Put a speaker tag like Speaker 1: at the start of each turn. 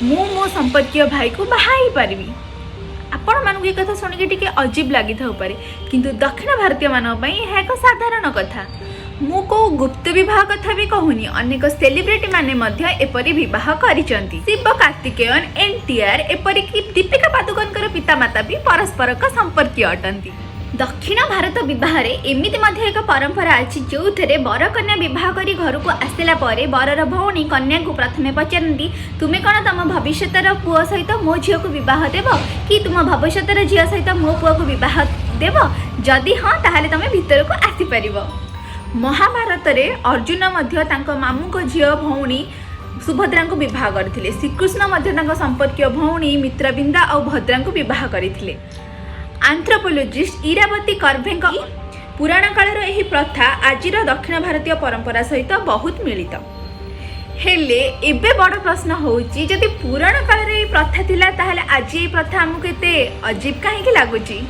Speaker 1: ମୁଁ ମୋ ସମ୍ପର୍କୀୟ ଭାଇକୁ ବାହା ହେଇପାରିବି। ଆପଣମାନଙ୍କୁ ଏ କଥା ଶୁଣିକି ଟିକେ ଅଜୀବ ଲାଗିଥାଉପାରେ, କିନ୍ତୁ ଦକ୍ଷିଣ ଭାରତୀୟମାନଙ୍କ ପାଇଁ ଏହା ଏକ ସାଧାରଣ କଥା। ମୁଁ କୋଉ ଗୁପ୍ତ ବିବାହ କଥା ବି କହୁନି। ଅନେକ ସେଲିବ୍ରିଟି ମାନେ ମଧ୍ୟ ଏପରି ବିବାହ କରିଛନ୍ତି। ଶିବ କାର୍ତ୍ତିକେୟନ, ଏନ୍ଟିଆର୍, ଏପରିକି ଦୀପିକା ପାଦୁକୋନଙ୍କର ପିତାମାତା ବି ପରସ୍ପରଙ୍କ ସମ୍ପର୍କୀୟ ଅଟନ୍ତି। ଦକ୍ଷିଣ ଭାରତ ବିବାହରେ ଏମିତି ମଧ୍ୟ ଏକ ପରମ୍ପରା ଅଛି, ଯେଉଁଥିରେ ବର କନ୍ୟା ବିବାହ କରି ଘରକୁ ଆସିଲା ପରେ ବରର ଭଉଣୀ କନ୍ୟାକୁ ପ୍ରଥମେ ପଚାରନ୍ତି, "ତୁମେ କ'ଣ ତମ ଭବିଷ୍ୟତର ପୁଅ ସହିତ ମୋ ଝିଅକୁ ବିବାହ ଦେବ କି ତୁମ ଭବିଷ୍ୟତର ଝିଅ ସହିତ ମୋ ପୁଅକୁ ବିବାହ ଦେବ? ଯଦି ହଁ, ତାହେଲେ ତମେ ଭିତରକୁ ଆସିପାରିବ।" ମହାଭାରତରେ ଅର୍ଜୁନ ମଧ୍ୟ ତାଙ୍କ ମାମୁଙ୍କ ଝିଅ ଭଉଣୀ ସୁଭଦ୍ରାଙ୍କୁ ବିବାହ କରିଥିଲେ। ଶ୍ରୀକୃଷ୍ଣ ମଧ୍ୟ ତାଙ୍କ ସମ୍ପର୍କୀୟ ଭଉଣୀ ମିତ୍ରବିନ୍ଦା ଆଉ ଭଦ୍ରାଙ୍କୁ ବିବାହ କରିଥିଲେ। ଆନ୍ଥ୍ରୋପୋଲୋଜିଷ୍ଟ ଇରାବତୀ କର୍ଭେଙ୍କ ପୁରାଣ କାଳର ଏହି ପ୍ରଥା ଆଜିର ଦକ୍ଷିଣ ଭାରତୀୟ ପରମ୍ପରା ସହିତ ବହୁତ ମିଳିତ। ହେଲେ ଏବେ ବଡ଼ ପ୍ରଶ୍ନ ହେଉଛି, ଯଦି ପୁରାଣ କାଳରେ ଏହି ପ୍ରଥା ଥିଲା, ତାହେଲେ ଆଜି ଏହି ପ୍ରଥା ଆମକୁ ଏତେ ଅଜୀବ କାହିଁକି ଲାଗୁଛି?